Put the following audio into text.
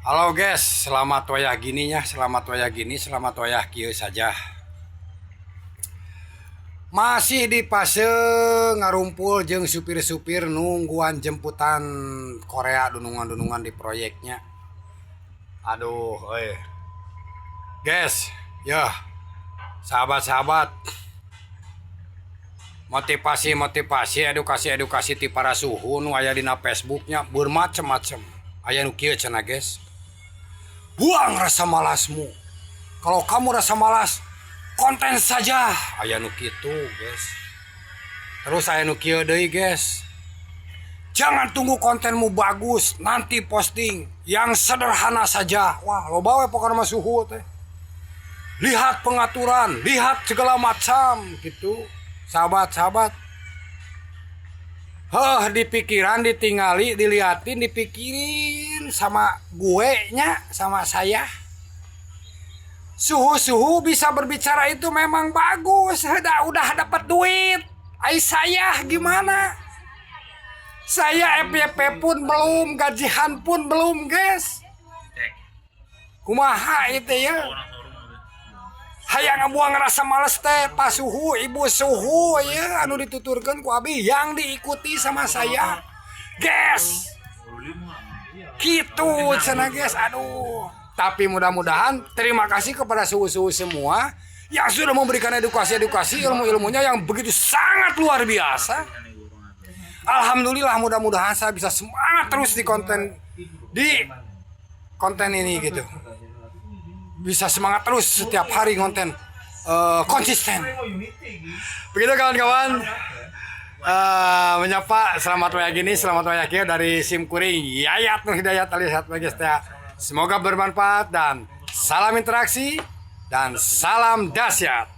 Halo guys, selamat wayah gini ya, selamat wayah gini, selamat wayah kieu saja. Masih di fase ngarumpul jeung supir-supir nungguan jemputan Korea, dunungan-dunungan di proyeknya. Aduh, eh. Guys, ya. Sahabat-sahabat. Motivasi-motivasi, edukasi-edukasi ti para suhu nu aya dina Facebooknya bermacam-macam. Aya nu kieu cenah, guys. Buang rasa malasmu. Kalau kamu rasa malas, konten saja. Aya nu kitu, guys. Terus aya nu kieu deui, guys. Jangan tunggu kontenmu bagus, nanti posting yang sederhana saja. Wah, loba we pokoknya mah suhu teh. Lihat pengaturan, lihat segala macam gitu. Sahabat-sahabat. Heh, di pikiran ditinggali, diliatin, dipikirin sama gue nya, sama saya. Suhu-suhu bisa berbicara itu memang bagus, udah dapat duit. Ai saya gimana? Saya FYP pun belum, gajian pun belum, guys. Kumaha itu ya? Hayang ngabuang rasa males teh, Pak Suhu, Ibu Suhu ya, anu dituturkan ku abi yang diikuti sama saya. Guys. Gitu cenah, guys, aduh. Tapi mudah-mudahan terima kasih kepada suhu-suhu semua yang sudah memberikan edukasi-edukasi, ilmu-ilmunya yang begitu sangat luar biasa. Alhamdulillah, mudah-mudahan saya bisa semangat terus di konten ini gitu. Bisa semangat terus setiap hari konten konsisten. Begitu, kawan-kawan. Menyapa selamat wayah gini, selamat wayah kieu dari sim kuring Yayat Nur Hidayat alias Yayat Magestia. Semoga bermanfaat dan salam interaksi dan salam dahsyat.